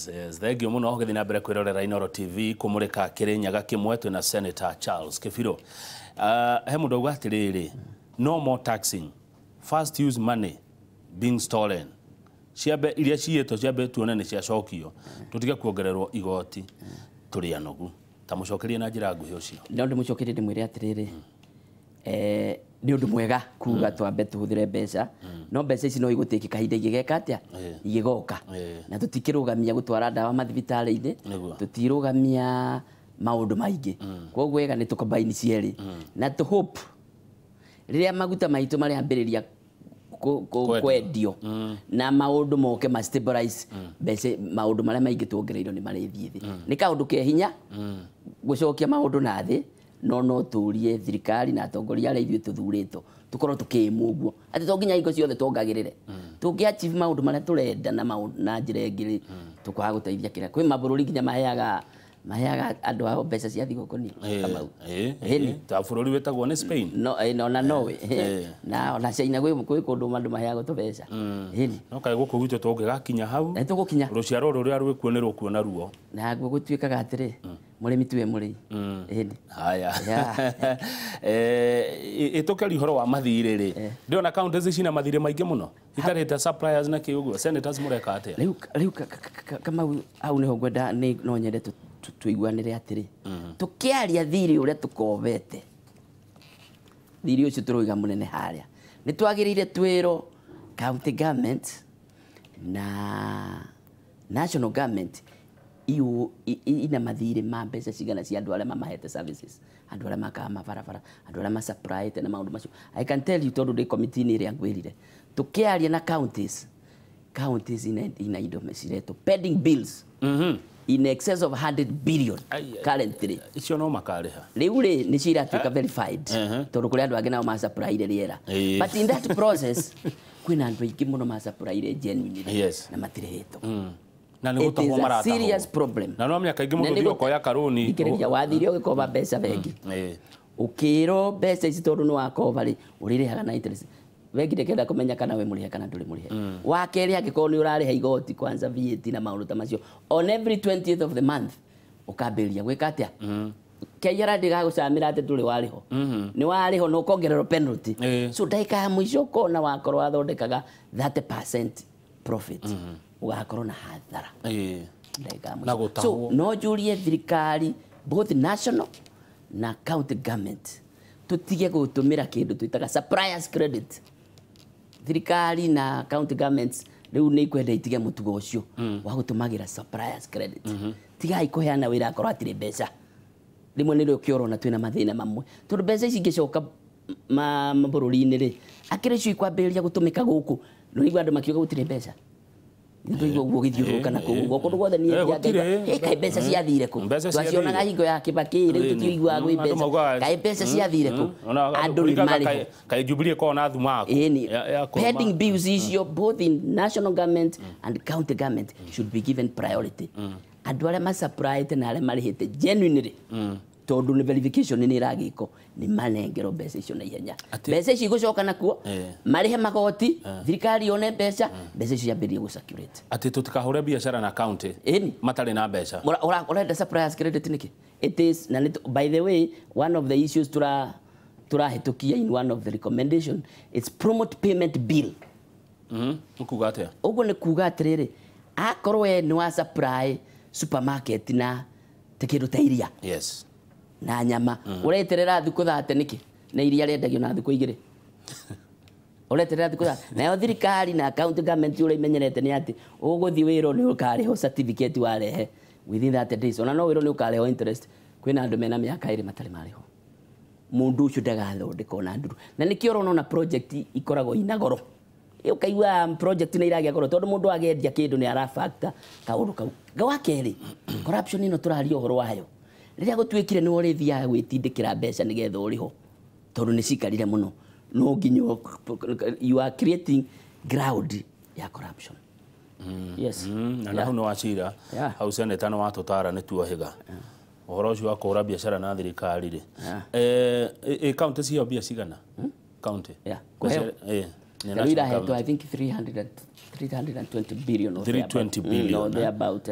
Yes, thank you muno gũthiĩ na mbere kwĩrorera Inooro TV kũmũrĩka Kĩrĩnyaga kĩmwe twĩna Senator Charles Kĩbirũ. He mũndũ auga atĩrĩrĩ, no more taxing, first use money being stolen, ciambe iria ciyĩtwo ciambe tuone nĩ ciacokio, tũtige kuongererwo igoti, tũrĩ anogu. Ta mũcokerie na njĩra nguhĩ ũcio. No ndĩmũcokerie ndĩmwĩre atĩrĩrĩ, nĩ ũndũ mwega kuga twambe tũhũthĩre mbeca, no mbeca ici no igũtĩki kahinda igĩgeka atĩa, igĩgoka, na tũtikĩrũgamia gũtwara ndawa mathibitarĩ-inĩ, tũtirũgamia maũndũ maingĩ. Koguo wega nĩ tũkombaini cierĩ na tũ hope rĩrĩa maguta maitũ marĩambĩrĩria kwendio na maũndũ moke ma stabilize mbeca, maũndũ marĩa maingĩ tuongereirwo nĩ marĩthiĩ thĩ. Nĩ kaũndũ ke hinya gũcokia maũndũ na thĩ, no tũrie thirikari na atongoria arĩa ithuĩ tũthurĩtwo tũkorwo tũkĩĩmwo ũguo atĩ to nginya hingo ciothe tuongagĩrĩre, tũngĩ achieve maũndũ marĩa tũrenda na maũndũ na njĩra ĩngĩ rĩ, tũkwaga gũteithia kĩrĩa. Kwĩ mabũrũri nginya maheaga andũ ao mbeca cia thigũkũ Kamau. Ĩni. Ta bũrũri wĩtagwo nĩ Spain. No no na Norway na ona China, gwĩ kũndũ andũ maheagwo tũbeca. Ĩni. No kaĩ gũkũ gwitũ tũngĩgakinya hau, na tũgũkinya, rũciaro rũrĩa rwĩkuo nĩ rũkuona ruo. Naguo gũtuĩkaga atĩrĩ, mũrĩmi tiwe mũrĩi. Ĩni. Haya. Ĩtũkeria ũhoro wa mathirĩ rĩ, ndĩrona counties cina mathirĩ maingĩ mũno itarĩte suppliers na kĩ ũguo. Senators, mũreka atĩa? Rĩu Kamau, hau nĩho ngwenda nĩ no nyende tũiguanĩre atĩrĩ, tũkĩaria thirĩ ũrĩa tũkobete, thirĩ ũcio tũroiga mũnene harĩa, nĩ twagĩrĩire twĩrwo county government na national government ina mathirĩ ma mbeca cigana cia andũ arĩa mamahete services, andũ arĩa makaga mabarabara, andũ arĩa masupplyĩte na maũndũ macio. I can tell you, tondũ ndĩ committee-inĩ ĩrĩa ngwĩrire tũkĩaria na counties, counties ina indo ciretwo pending bills in excess of 100 billion. Ai, ai, currently. Icio no makarĩha. Rĩu rĩ, nĩ ciratuĩka verified, tondũ kũrĩ andũ angĩ nao masupplyire rĩera, but in that process kwĩna andũ aingĩ mũno masupplyire genuinely na matirĩhĩtwo. Na nĩ It is gũtahwo a maratahwo. serious problem. Na no mĩaka ingĩ Na mũndũ nĩ ũthiĩ ũkoya karũni. Thikĩrĩria, wathire ũgĩkomba mbeca bengi, ũkĩrwo mbeca ici tondũ nĩ wakoba rĩ, ũrĩrĩhaga na interest. Bengi ndĩkenda kũmenya kana we mũrĩhe kana ndũrĩ mũrĩhe. Wa kerĩ, angĩkorwo nĩ ũrarĩha igoti, kwanza VAT na maũndũ ta macio, on every 20th of the month ũkambĩrĩria gwĩka atĩa? KRA ndĩgagũcamĩra atĩ ndũrĩ warĩho. Nĩ warĩho na ũkongererwo penalty. So ndagĩka ya mũico ũkona wakorwo wathondekaga 30% profit, ũgakorwo na hathara ndagĩka ya Na mũico. gũtahwo. So no njũrie thirikari, both national na county government, tũtige gũtũmĩra kĩndũ twĩtaga suppliers credit. Thirikari na county governments rĩu nĩ ikwenda itige mũtugo ũcio wa gũtũmagĩra suppliers credit. Tigai kũheana wĩra akorwo hatirĩ mbeca. Rĩmwe nĩ rĩo ũrona twĩna mathĩna mamwe, tondũ mbeca ici ingĩcoka mabũrũri-inĩ rĩ, akĩrĩ cio ikwambĩrĩria gũtũmĩka gũkũ. Nĩũraigua andũ makiuga gũtirĩ mbeca. Nĩtũigua ũguo ũgĩthiũrũrũka na kũu ũguo kũndũ guothe. Niĩ Gũtirĩ. ngaigua, "Ĩ, kaĩ mbeca ciathire kũ?" Mbeca Twacionaga ciathire. hingo ya Kibaki, rĩu tũtiiguaga gwĩ Andũ mbeca. Kaĩ mbeca ciathire kũ? Ona Andũ nĩ kũringana marĩho. Kaĩ Jubilee ĩkoragwo na thumaku Ĩni. ya kũrũma. Pending bills icio, both in national government and county government, should be given priority. Andũ arĩa masupplyĩte na arĩa marĩhĩte genuinely, tondũ nĩ verification nĩ ĩragĩkwo, nĩ manengerwo mbeca icio na ihenya. Mbeca ici igũcoka nakuo, marĩhe magoti, thirikari yone mbeca, mbeca icio ciambĩrĩrie gũ circulate. Atĩ tũtikahũre biacara na county matarĩ na mbeca. Ũrenda suppliers credit nĩkĩ? It is na by the way, one of the issues turahĩtũkia in one of the recommendation, it's promote payment bill. Nĩ kuga atĩa? Ũguo nĩ kuga atĩrĩrĩ, akorwo we nĩ wa supply supermarket na ta kĩndũ ta iria na nyama, ũreterera thikũ 30 nĩkĩ, na iria rĩendagio na thikũ 2? Ũreterera thikũ 30. Nayo thirikari na county government ũrĩa imenyerete nĩ atĩ ũgũthiĩ wĩrwo nĩ ũkarĩhwo certificate warehe within 30 days, ona no wĩrwo nĩ ũkarĩhwo interest. Kwĩna andũ mena mĩaka 2 matarĩ marĩhwo. Mũndũ ũcio ndagathondeka ona nduru, na nĩkĩo ũrona ona project ikoragwo ina goro. Ũkaigua project nĩ iragĩa goro tondũ mũndũ agendia kĩndũ nĩ arafactor kaũndũ kau. Wa kerĩ, corruption ĩno tũraria ũhoro wayo, rĩrĩa gũtuĩkire nĩ ũrĩthiaga gwĩtindĩkĩra mbeca nĩgetha ũrĩhwo, tondũ nĩ cikarire mũno, no nginya you are creating ground ya corruption. Yes. Na hau nĩ wacira. Hau seneta nĩ watũtara, nĩ tuohĩga ũhoro ũcio wa kũhũra biacara na thirikari rĩ. Ĩ county cio mbia cigana county? Yeah. Kũheo. Rĩu irahetwo I think 320 billion or 320 billion no thereabout.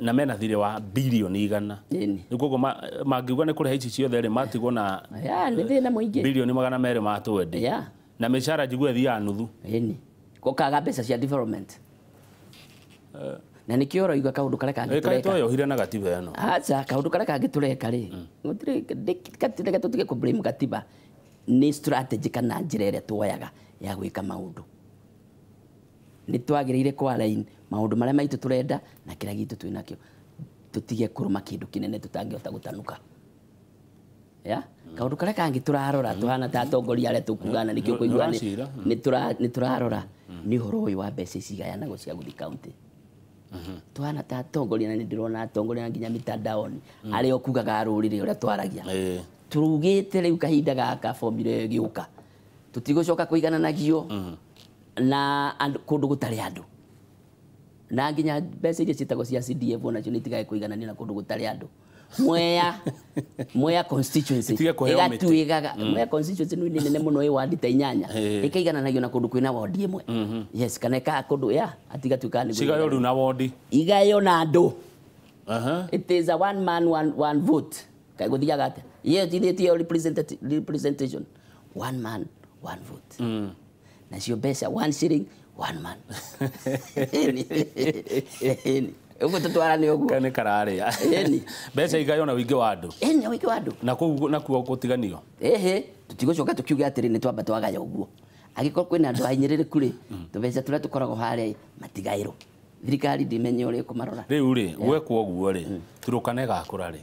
Na mena thirĩ wa bilioni 100. Nĩ koguo mangiuga nĩ kũrĩha ici ciothe rĩ matigwo na ya nĩ thĩna mũingĩ bilioni 220. Yeah. Na mĩcara njigua ĩthiaga nuthu. Ĩni. Gũkaga mbeca cia development. Na nĩkĩo ũroiga kaũndũ karĩa kangĩ tũreka. Ĩkaitwo na gatiba ĩno. Acha kaũndũ karĩa kangĩ tũreka rĩ. Gũtirĩ tũtige kũ blame gatiba. Nĩ strategy kana njĩra ĩrĩa tuoyaga ya gwĩka maũndũ. Nĩ twagĩrĩire kwa line maũndũ marĩa maitũ tũrenda na kĩrĩa gitũ twĩnakĩo. Tũtige kũrũma kĩndũ kĩnene tũtangĩhota gũtanuka. Ya? Kaũndũ karĩa kangĩ tũrarora tũhana ta atongoria arĩa tũkugana nĩkĩo kũigua nĩ tũrarora nĩ ũhoro ũyũ wa mbeca ici igayanagwo cia gũthiĩ county. Tũhana ta atongoria na nĩ ndĩrona atongoria nginya mitandaoni arĩa ũkugaga rũrĩrĩ ũrĩa twaragia. Turugĩte rĩu kahinda gaka formula ĩgĩũka tũtigũcoka kũigananagio na kũndũ gũtarĩ andũ na nginya mbeca iria ciĩtagwo cia CDF onacio nĩ itigage kũigananio na kũndũ gũtarĩ andũ. Mwea constituency ĩgatuĩkaga Mwea constituency nĩ nene mũno ĩ wadi ta 8 ĩkaigananagio na kũndũ kwĩna wodi ĩmwe. Yes, kana ĩka kũndũ ya atigatuĩka nĩ cigayo rĩu na wodi igayo na andũ. It is a one man one vote. Kaigũthiaga atĩa? Yes, it is representation. One man, one vote. Nacio mbeca, 1 shilling, 1 man. Ũguo tũtwarane ũguo. Kana kararĩa. Mbeca igayo na ũingĩ wa andũ. Ĩni, ũingĩ wa andũ. Na kũu nakuo gũtiganio. Ĩhĩ, tũtigũcoka tũkiuge atĩrĩ nĩ twamba twagaya ũguo. Angĩkorwo kwĩna andũ ahinyĩrĩrĩku rĩ, tũbeca tũrĩa tũkoragwo harĩa matigaĩrwo. Thirikari ndĩmenye ũrĩa ĩkũmarora. Rĩu rĩ, gwekwo ũguo rĩ, Turukana ĩgakũra rĩ.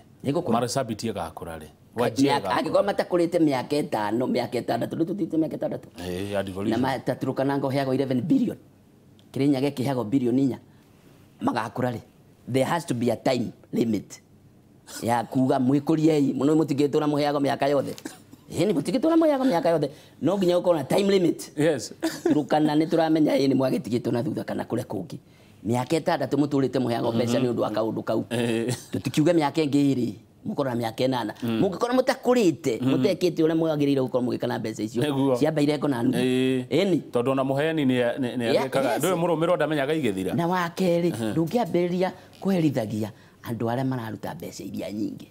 Marsabit ĩgakũra rĩ. Angĩkorwo matakũrĩte mĩaka 5, mĩaka 6, nĩ tũthiĩte mĩaka 6. Ya devolution. Na Turukana ngo heagwo 11 billion. Kĩrĩnyaga kĩheagwo bilioni 4. Magakũra rĩ. There has to be a time limit. Ya kuga mwĩkũriei, mũno mũtingĩtũra mũheagwo mĩaka yothe. Ĩni mũtingĩtũra mũheagwo mĩaka yothe. No nginya gũkorwo na time limit. Yes. Turukana nĩ tũramenya ĩni mwagĩtigĩtwo na thutha kana kũrĩa kũngĩ. Mĩaka 6 mũtũrĩte mũheagwo mbeca nĩ ũndũ wa kaũndũ kau. Tũtikiuge mĩaka ĩngĩ 2. Mũkorwo na mĩaka 8. Mũngĩkorwo mũtakũrĩte, mũtekĩte ũrĩa mwagĩrĩire gũkorwo mũgĩka na mbeca icio. Ciambaire ngo na nuthu. Ĩni. Tondũ ona mũheani nĩ agĩkaga. Ndũĩ mũrũmĩrwo ndamenyaga igĩthira. Na wa kerĩ, ndũngĩambĩrĩria kũherithagia andũ arĩa mararuta mbeca iria nyingĩ.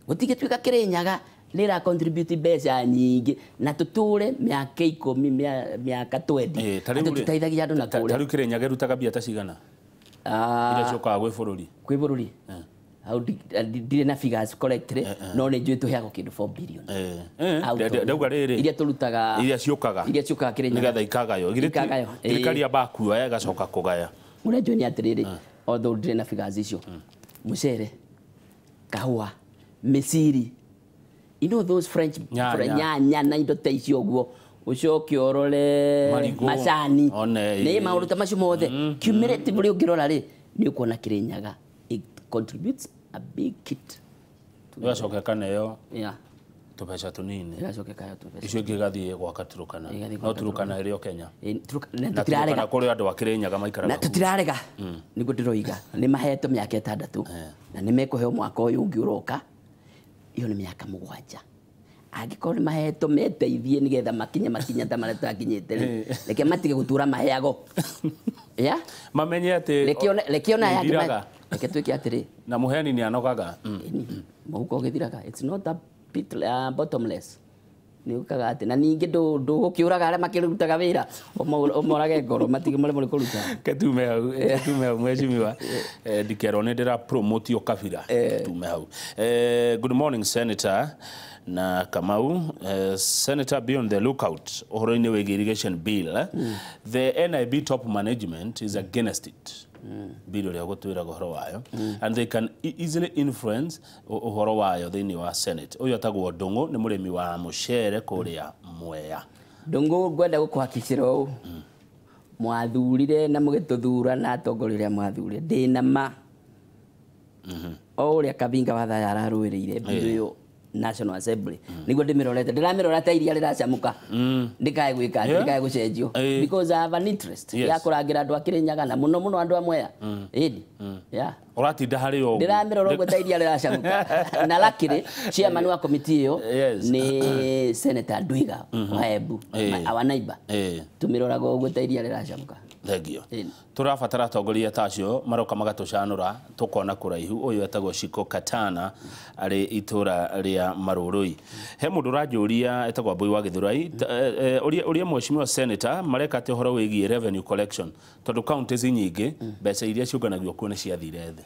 Gũtigĩtuĩka Kĩrĩnyaga nĩra contribute mbeca nyingĩ na tũtũre mĩaka 10, mĩaka 20. Atĩ tũteithagia andũ na kũrĩa. Ta rĩu Kĩrĩnyaga ĩrutaga mbia ta cigana? Iria ciũkaga gwĩ bũrũri. Kwĩ bũrũri? Hau ndirĩ na figures correctly, no nĩ njũĩ tũheagwo kĩndũ 4 billion. Ndauga rĩrĩ. Iria tũrutaga. Iria ciũkaga. Iria ciũkaga Kĩrĩnyaga. Nĩgetha ikagaywo. Thirikari yambaga kuoya ĩgacoka kũgaya. Ũrĩa njũĩ nĩ atĩrĩrĩ, although ndirĩ na figures icio. Mũcere, kahũa, mĩciri, you know those French nyanya na indo ta icio ũguo. Ũcoke ũrore macani. Nĩ maũndũ ta macio mothe. Cumulatively ũngĩrora rĩ, nĩ ũkuona Kĩrĩnyaga it contributes a big kit. Ĩgacoka ĩkaneo tũbeca tũnini. Ĩgacoka ĩkaheo tũbeca. Icio ingĩ igathiĩ gwaka Turukana. No Turukana ĩrĩ o Kenya. Na tũtirarega. Kũrĩ andũ a Kĩrĩnyaga maikaraga. Na tũtirarega. Nĩguo ndĩroiga. Nĩ mahetwo mĩaka 6 na nĩ mekũheo mwaka ũyũ ũngĩ ũroka. Iyo nĩ mĩaka 7. Angĩkorwo nĩ mahetwo meteithie nĩgetha makinye makinya ta marĩa twakinyĩte rĩ, reke matige gũtũra maheagwo. Ya? Mamenye atĩ reke ona aya angĩ reke twĩke atĩrĩ. Na mũheani nĩ anogaga. Mũhuko ũgĩthiraga. It's not a pit, bottomless. Nĩ ũkaga atĩ na ningĩ ndũgũkĩũraga arĩa makĩrutaga wĩra ũmorage ngoro matige maremwo nĩ kũruta. Ketume hau, ketume hau mheshimiwa. Ndikerwo nĩ ndĩra promote yo kabira. Tume hau. Good morning Senator na Kamau. Senator, be on the lookout ũhoro-inĩ wĩgiĩ irrigation bill. The NIB top management is against it. Bill ũrĩa ũgũtwĩraga ũhoro wayo, and they can easily influence ũhoro wayo thĩinĩ wa Senate. Ũyũ etagwo Ndung'u, nĩ mũrĩmi wa mũcere kũrĩa Mwea. Ndung'u, ngwenda gũkũhakicĩra ũũ, mwathurire na mũgĩtũthura na atongoria ũrĩa mwathurire, ndĩna ma o ũrĩa Kabinga wa Thaya ararũĩrĩire bill ĩyo National Assembly niguo ndimirorete ndiramirora iria riracamuka ndikae gwika ndikae gucenjio because I have an interest ya kurangira andu a Kirinyaga na muno muno andu a Mwea ĩni yeah uratinda hari o ndiramirora uguo ta iria riracamuka na luckily chairman wa committee iyo ni Senator Ndwiga wa Embu our neighbor tumiroraga uguo ta iria riracamuka. Thengio. Turabatara atongoria ta acio maroka magatucanura tukona kuraihu. Uyu etagwo Shiko Katana ari itura ria Marurui. He mundu uranjuria etagwo Mbui wa Githurai uria mheshimiwa senator mareka ati uhoro wigie revenue collection tondu counties nyingi mbeca iria ciunganagio kuo ni ciathire thi.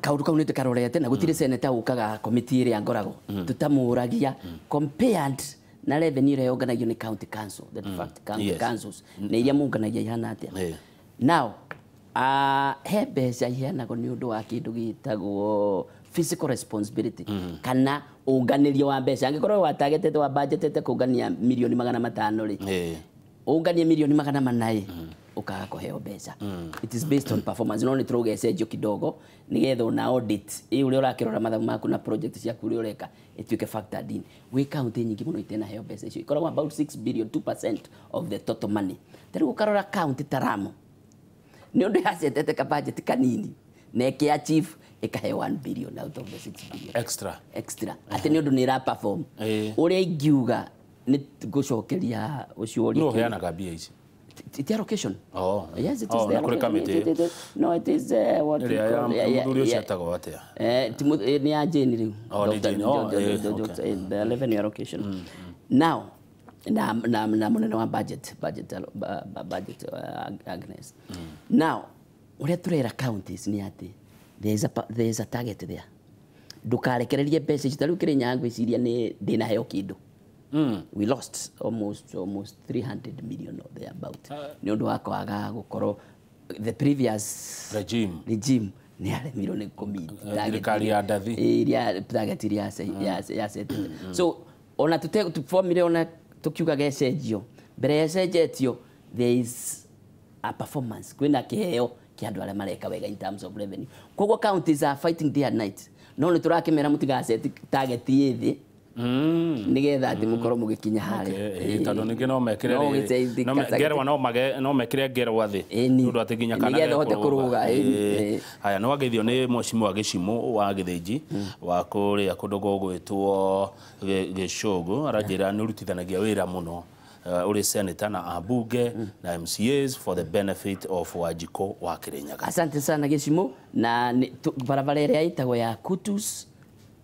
Kaundu kau nĩ karorete na gutire senator ukaga committee iria ngoragwo tutamuragia compared na revenue ĩrĩa yũnganagio nĩ county council, the fact county councils na iria mũnganagia ihana atĩa. Now he mbeca iheanagwo nĩ ũndũ wa kĩndũ gĩtagwo fiscal responsibility kana ũnganĩrio wa mbeca. Angĩkorwo watagetete wa budgetete kũngania milioni 500 rĩ, ũnganie milioni 400 ukaga kuheo mbeca. It is based on performance. No nĩ tũrũgecenjio kidogo nigetha ona audit ĩ ũrĩa ũrakĩrora mathabu maku na project ciaku ũrĩa ũreka ĩtuĩke factored in. Gwĩ county nyingĩ mũno itenaheo mbeca icio, ikoragwo about 6 billion 2% of the total money. Ta rĩu ũkarora county ta Lamu nĩ ũndũ yacetete ka budget kanini na ĩkĩ achieve ĩkaheo 1 billion out of the 6 billion extra atĩ nĩ ũndũ nĩ ĩra perform. Ũrĩa ingiuga nĩ ngũcokeria ũcio ũrĩa no ũheanaga mbia ici. It's the allocation. Oh, yes, it is the allocation. No, it is what we call. The revenue allocation. Now, na munene wa budget Agnes. Now, uria turera counties ni ati there is a target there. Ndukarekererie mbeca icio ta riu Kirinyaga ngwiciria ni ndinaheo kindu. We lost almost 300 million or thereabout. Ni undu wa kwaga gukorwo the previous regime ni aremirwo ni commit thirikari ya ndathi iria target iria ya set. So ona tute formire ona tukiuga gecenjio mbere yecenjetio there is a performance kwina kiheo kia andu aria mareka wega in terms of revenue. Koguo counties are fighting day and night. No ni turakimera mutigaset target yithi nigetha ati mukorwo mugikinya haria tondu ningi no mekire ngerwa no mekire ngerwa thi nundu ati nginya kana nigetha hote kuruga. Haya no wageithio ni mheshimiwa Gĩcimũ wa Gĩthĩnji wa kuria kundu gũgwĩtwo Gĩcũgũ aranjĩra nĩ ũrutithanagia wĩra mũno uri senator na abunge na MCAs for the benefit of Wanjikũ wa Kirinyaga. Asante sana Gĩcimũ. Na barabara ĩrĩa ĩtagwo ya Kutus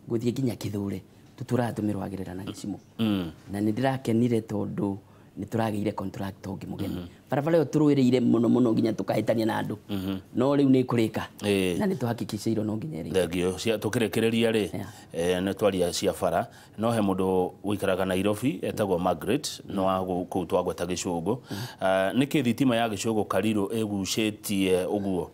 gũthiĩ nginya Kithure tuturaatumirwagirira na Gĩcimũ na nĩ ndĩrakenire tondu nĩ tũragĩire contract ũngĩ mũgeni. Barabara ĩyo tũrũĩrĩire mũno mũno nginya tũkahĩtania na andũ no rĩu nĩ ĩkũrĩka na nĩ tũhakikicĩirwo no nginya ĩrĩke. Thengio. Tũkĩrĩkĩrĩria rĩ nĩ twaria cia bara no he mũndũ ũikaraga Nairobi etagwo Margaret no wa kũu twagweta Gĩcũngũ. Nĩkĩ thitima ya Gĩcũngũ Karirũ ĩgucĩtie ũguo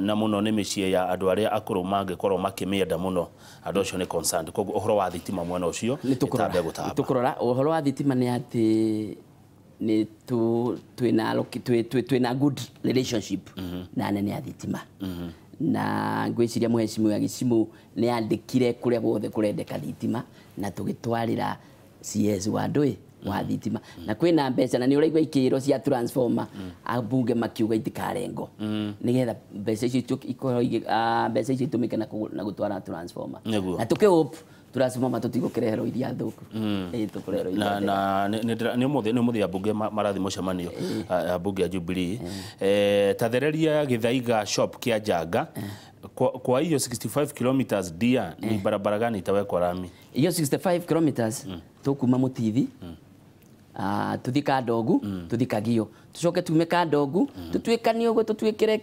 na muno nĩ mĩciĩ ya andũ arĩa akũrũ mangĩkorwo makĩmĩenda mũno andũ acio nĩ concerned. Koguo ũhoro wa thitima mwena ũcio ĩtambe gũtamba. Tũkũrora ũhoro wa thitima nĩ atĩ nĩ twĩna good relationship na anene a thitima na ngwĩciria mheshimiwa Gĩcimũ nĩ andĩkire kũrĩa guothe kũrendeka thitima na tũgĩtwarĩra CS wa ndũĩ wa thitima na kwĩna mbeca na nĩ ũraigua ikĩro cia transformer ambunge makiuga itikarengo nigetha mbeca icio ikorwo mbeca icio itumike na gũtwara transformer na tũkĩhope transformer tũtigũkĩreherwo iria thũku tũkũreherwo iria na nĩ ũmũthĩ ambunge marathiĩ mũcemanio ambunge a Jubilee. Tathereria Gĩthaiga shop kĩa Njanga kwa hiyo 65 kilometers dia ni barabara gani itawekwa rami? Hiyo 65 kilometers tukuma Mutithi tuthi Kandogu tuthi Kagio tucoke tume Kandogu tutuikanie uguo tutuikire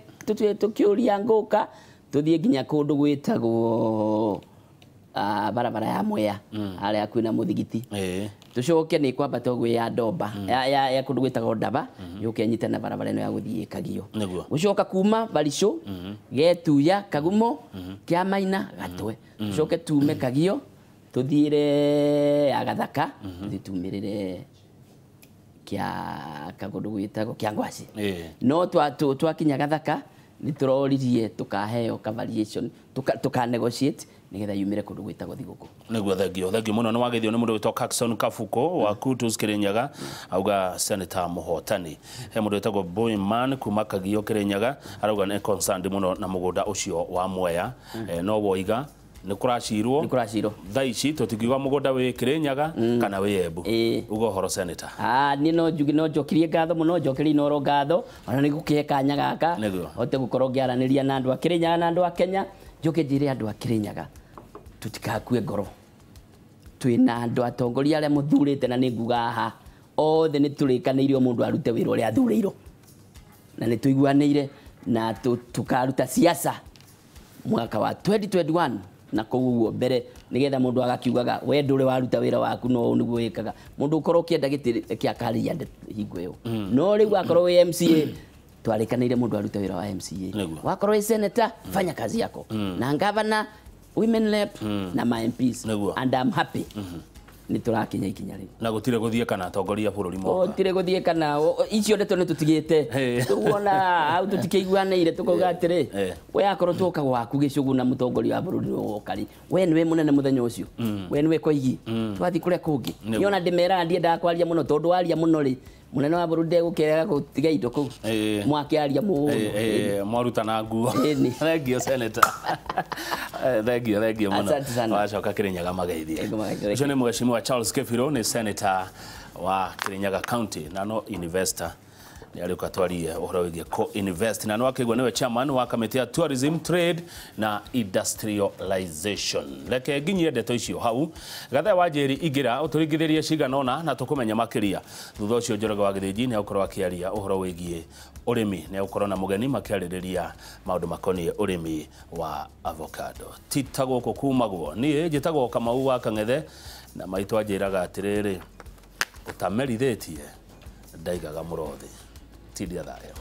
tukiuria nguka tuthie nginya kundu gwitagwo barabara ya Mwea haria kwina muthigiti tucoke ni kwambata uguo ya Ndomba ya kundu gwitagwo Ndaba yuke nyite na barabara ino ya guthie Kagio gucoka kuma Barisho Getuya Kagumo Kiamaina Gatwe tucoke tume Kagio tuthiire ya Gathaka tuthie tumirire kia kagundu gwitagwo kia Ngwaci. No twakinya Gathaka nĩ tũroririe tukaheo ka variation tuka negotiate nigetha yumire kundu gwitagwo thiguku. Niguo thengio muno ni wagithio ni mundu witwo Caxton Kabuko wa Kutus Kirinyaga auga senator muhotani. He mundu witagwo Boyman kuma Kagio Kirinyaga arauga ni concerned muno na mugunda ucio wa Mwea. No woiga ni kuracirwo thaa ici tutikiuga mugunda wi Kirinyaga kana wi Embu. Ugo horo senator. Ni no njugi no njokirie ngatho muno njokirie Inooro ngatho ona ni gukihe kanya gaka hote gukorwo ngiaraniria na andu a Kirinyaga na andu a Kenya. Njoke njire andu a Kirinyaga tutikakue ngoro, twina andu atongoria aria muthurite na ni nguga haha othe ni turikanĩire o mundu arute wira uria athurĩirwo na ni tuiguanĩire na tukaruta siasa mwaka wa 2021 na koguo mbere nigetha mundu agakiugaga we ndure waruta wira waku no niguo wikaga mundu ukorwo ukienda giti kia karia hingo iyo no riu akorwo wi MCA twarikanĩire mundu arute wira wa MCA, wakorwo wi senator fanya kazi yako na governor, women rep na my MPs. And I'm happy. Ni turakinya ikinya riu na gutire guthie kana atongoria bururi moka gutire guthie kana icio ndeto ni tutigite tuwona hau tutikiguanire tukauga atiri we akorwo tuoka gwaku gicugu na mutongoria wa bururi wokari we niwe munene muthenya ucio we niwe koigi twathi kuria kungi ni ona ndimeraga ndiendaga kwaria muno tondu waria muno ri munene wa bururi ndegukeraga gutiga indo kuu mwakiaria muno mwarutana nguo. Thengio senator. Thengio muno. Wacoka Kirinyaga mageithie. Ucio ni mheshimiwa Charles Kebiro, ni senator wa Kirinyaga County na no investor ni ariuka twarie uhoro wigie co-invest na no akigwa niwe chairman wa kamiti ya tourism, trade na industrialization. Reke nginyie ndeto icio hau Gathe wa Njeri ingira uturingithirie cigana ona na tukumenya makiria. Thutha ucio Njoroge wa Githinji ni agukorwo akiaria uhoro wigie urimi, ni agukorwo na mugeni makiaririria maundu makonie urimi wa avocado. Tita guku kumagwo nie njitagwo Kamau wa Kang'ethe na maitwa njiraga atiriri utamerithitie ndaigaga murothi. Tidia thayo.